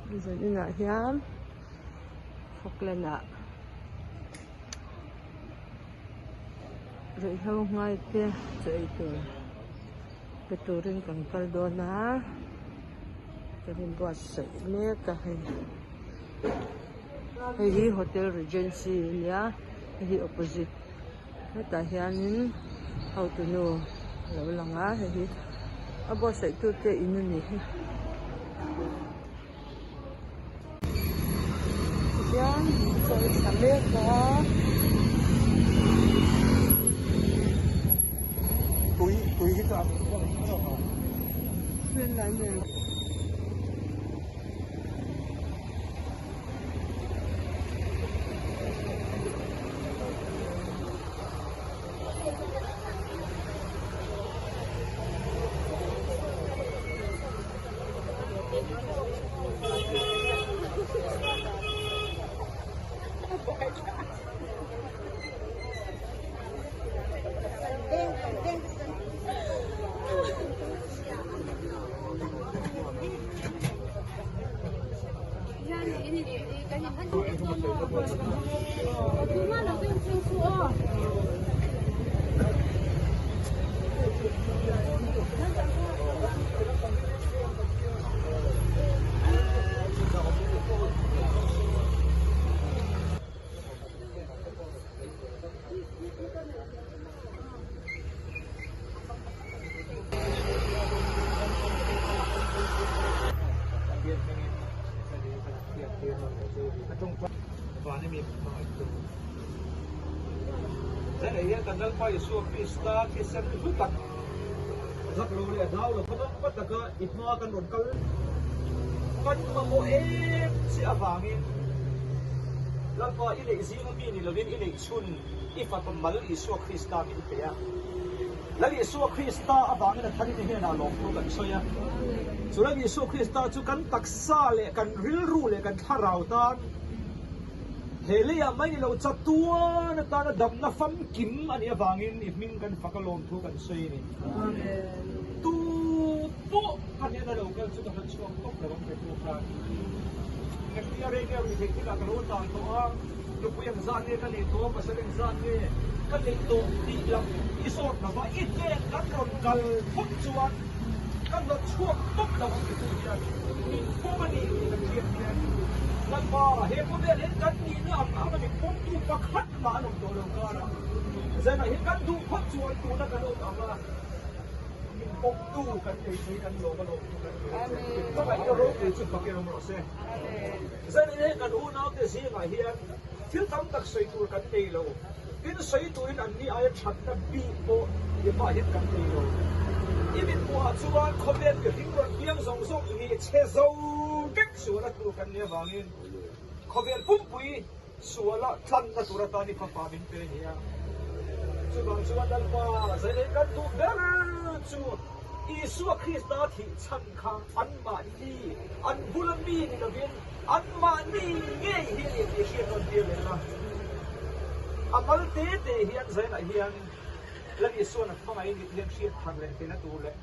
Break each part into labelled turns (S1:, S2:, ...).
S1: Zan inah hian Falkland ah ruihhlo ngai te chaw ei tur pe turin kan kal dawn a kan inbuatsaih mek a hei hei hi hotel regency a nia hei hi opposite hetah hianin hotunu a lo lang a hei hi a buatsaih tute in a ni hi. Tihian chaw ei tha mek a.
S2: Tui tui hi chu a Zak lo leh hlau lo kha pa taka i hma kan rawn kal kan mamawh em che avangin Lalpa i neih zinga mi ni lovin i neih chhun i fapa mal Isua Krista min pe a. Lal Isua Krista avangin a tharin i hnenah lawmthu kan sawi a. Chu Lal Isua Krista chu kan taksa leh kan rilru leh kan thlarau tan He leiah mai ni lo chatuan atana damna famkim a nih avangin i hming kan fak a lawmthu kan sawi a ni. Tu pawh ka hnena lo kal chu ka hla chhuak tawp lo ang pe tu khan. Engtia rei nge ruihtheih thilah ka lo tan tawh a, nupui ang zat nge ka neih tawh a, pasal eng zat nge ka neih tawh tih lam i zawt lo va, i hnen kan rawn kal phawt chuan Ka hnawt chhuak tawp lo ang titu hian min pawm a ni tih kan hriat hian Lalpa, he khawvel hian kan nihna ang ang a min pawmtu pakhat mah an awm tawh lo karah zanah hian kan duh phawt chuan tuna kan awm ang a, min pawmtu kan nei chu hi kan lawm a lawmtu kan nei a che. Hmangaihna ropui chu fak in awm rawh se. Zanin he kan unaute zingah hian thil tam tak sawi tur kan nei lo. Tin, sawi turin anni aia thatna bik pawh i hmaah hian kan nei lo. I mithmuhah chuan khawvel mihring rawn piang zawng zawng hi chhe zo vek suala tur kan nih avangin khawvel pumpui suala tlanna tur atan i fapa min pe a ni a. Chuvang chuan Lalpa zailei kan duh ber chu Isua Krista thih chhan kha anmahni an bula mi ni lovin Anmahni ngei hi a ni tih hriat rawn tir leh la. A mal te te hian Zainah hian Lal Isua'n a hmangaih a nih hian hriat thar leh theihna tur leh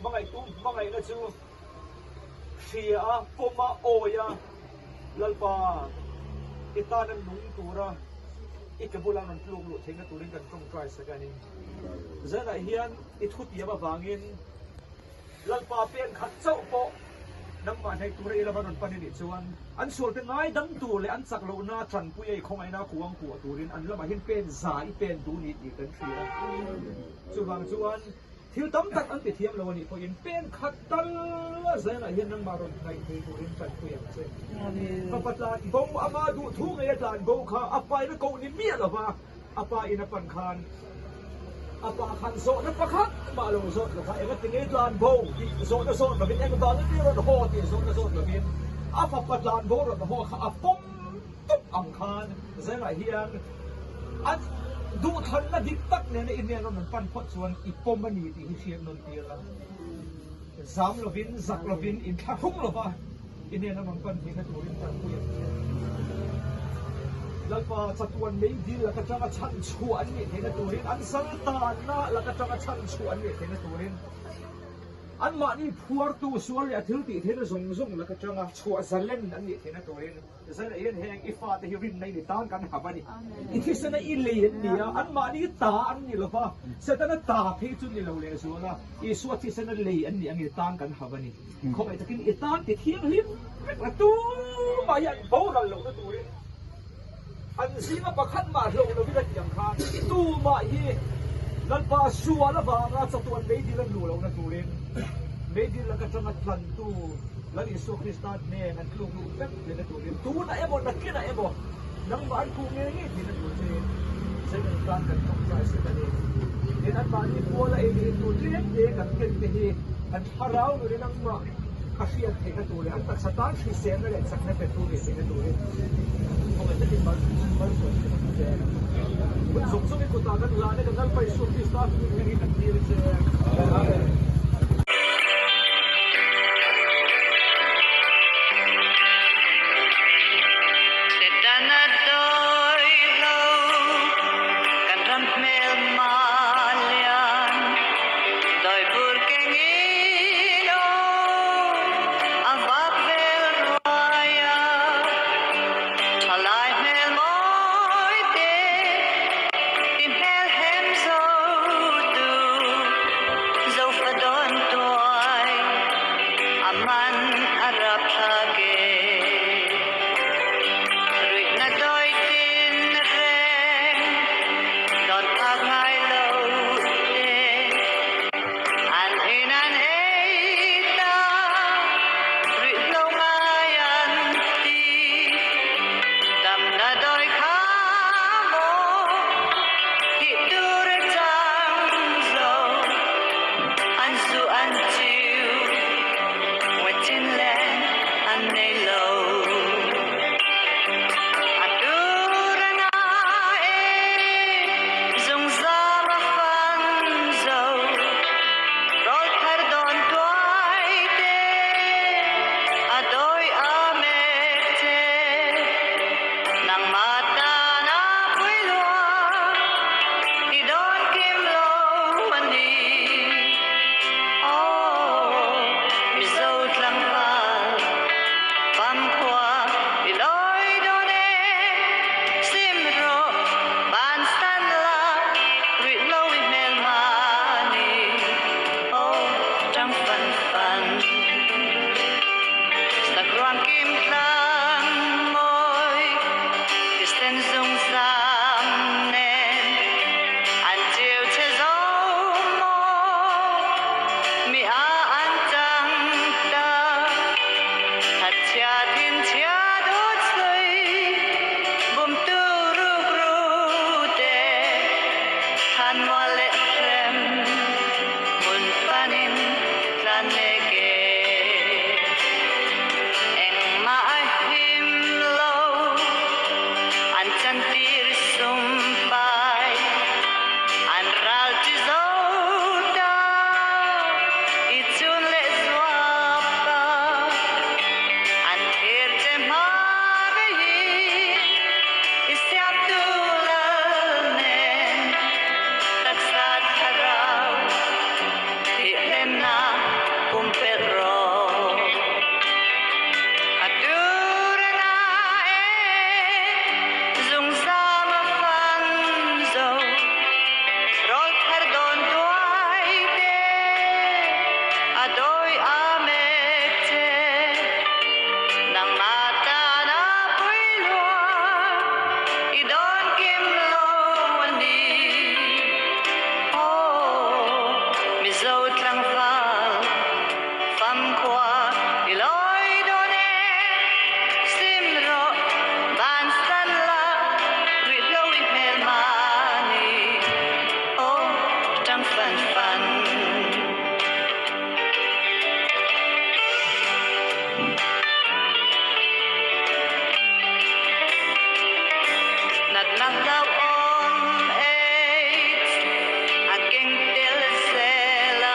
S2: hmangaihtu hmangaihna chu hria a, pawm a, awi a, Lalpa i tana nung tura i ke bula rawn tluk luh theihna turin kan tawngtai sak a ni. Zainah hian i thutiam avangin. Lalpa pen khat chauh pawh nangmah hnaih tura i lama rawn pan i nih chuan an sualte ngaidam tur leh an chak lohna tanpui a i khawngaihna kuang kuah turin an lamah hian pen za i pen duh ni tih kan hria. Chuvang chuan thil tam tak an ti thiam lo a nih pawhin pen khat tal a zaiah hian nangmah rawn hnaih thei turin tanpui ang che. Fapa tlan bo ama duh thu ngei a tlan bo kha a paina koh ni miah lova, A pa in a pan khan a pa khan zawhna pakhat mah lo zawt lo kha eng a ti ngei tlan bo tih zawhna zawt lovin eng vangin mi rawn haw tih zawhna zawt lovin a fapa tlan bo rawn haw kha a pawm tawp ang khan zengah hian a duhthlanna dik tak nena i hnen rawn pan phawt chuan i pawm a ni tih hi hriat nawn tir a zam lovin zak lovin inthlahrung lova I hnena rawn pan theihna turin tanpui ang che. Lalpa chatuan meidil laka tanga chhan chhuah an nih theihna turin, an sal tanna laka tanga chhan chhuah an nih theihna turin. Anmahni phuartu sual leh a thil tih theihna zawng zawng laka tanga chhuah zalen an nih theihna turin zan ah hian heng i fate hi rinna i ni tan kan hap a ni. I thisena i lei an ni a, anmahni ta an ni lova, Setana ta phei chu ni lo lehzual a, Isua thisena lei an nih angin tan kan hap a ni. Khawmei takin i tan ti thianghlim vek la tumah hi an boral lohna turin An zinga pakhat mah hlauh lovin a tih ang khan tumah hi Lalpa sual avanga chatuan meidil an luh lohna turin meidil laka tanga tlantu Lal Isua Krista hnen an tluk luh vek theihna turin tunah emaw nakinah emaw nangmah an khuh ngei ngei theihna tur che Zion tan kan tawngtai sek a ni. Tin, anmahni puala ei leh in tur tlem te kan ken te hi an thlarau nunin nangmah a hriat theihna tur leh an taksa tan hriselna leh chakna pe tu nih theihna turin kawngah takin malsawm che ang che. Hun zawng zawng i kutah kan hlan e, kan Lalpa Isua Krista hmingin hming hi kan tir che. Amen.
S3: Setana dawi lo kan ram hmel malian dawi bur kengin aw a vak vel ruai a thalai hmel mawi te ti hmel hem zo tu zofa dawn tuai a man a rap thlak e. Ruihna dawi tin reng dawn phak ngai lo te. An in an ei ta, ruih hlo ngai an ti. Damna dawi kha maw, tih tur a chang zo. An zu an chiu, ngawih leng an nei lo. A tur a na e, zungzam a fan zo. Rawl thar dawn tuai te, a dawi a mek che. Nangmah tan a pui lua, i dawn kim lo a ni. Aw, Mizo tlangval, famkhua i lawi dawn e. Sim rawh, bansan la, ruih lo i hmel mahni. Aw, tang fan fan. Sakruang kim tlang mawi, thisen zungzam nen an chiu che zo maw, mi a an chang ta. Thatchhia thinchhia dawt sawi, bumtu rukru te, thlanmual leh hrem hmun panin tlan mek e. Engmah a him lo, an chantir sum pai, an ral chi zo ta, i chun leh zuap ta, an thir che hma veiin i siamtu lal nen taksa thlarau thihhlemna pumpelh rawh. A tur a na e, zungzam a fan zo, rawl thar dawn tuai te, a dawi a mek che. Nangmah tan a pui lua, i dawn kim lo a ni. Aw, Mizo tlangval, famkhua i lawi dawn e. Sim rawh, bansan la, ruihhlo i hmel mahni. Aw, tang fan fan. Natna hlauhawm AIDS a keng tel zel a,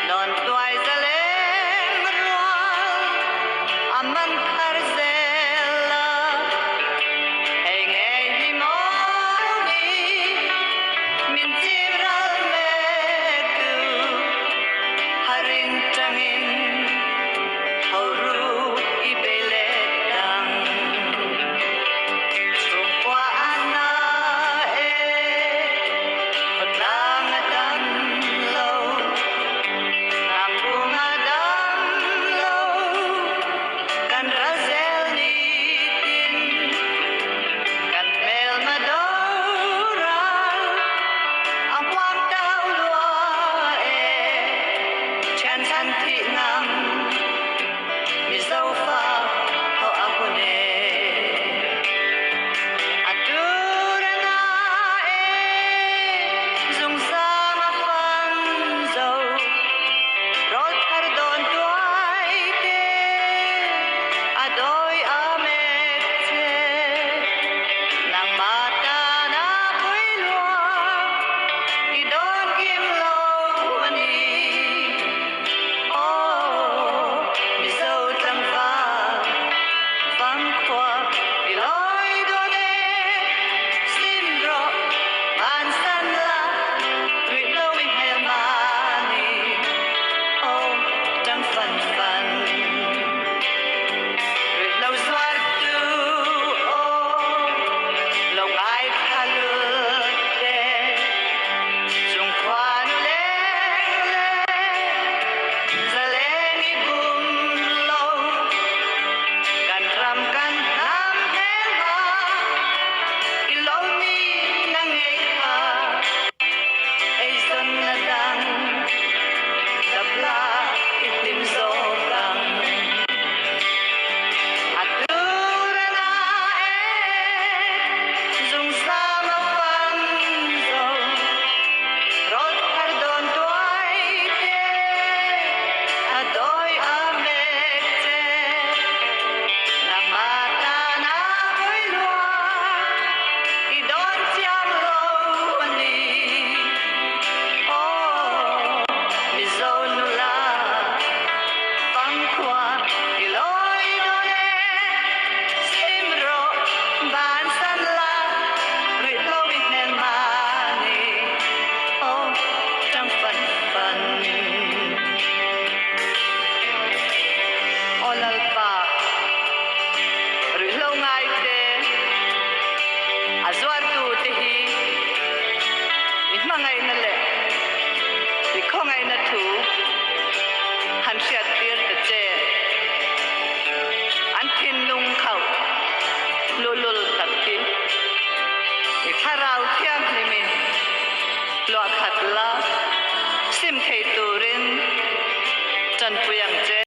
S3: dawn tuai zaleng rual a man thar zel a, hei ngei hi maw ni min chim ral mek tu. Luah khat la, sim thei turin tanpui ang che.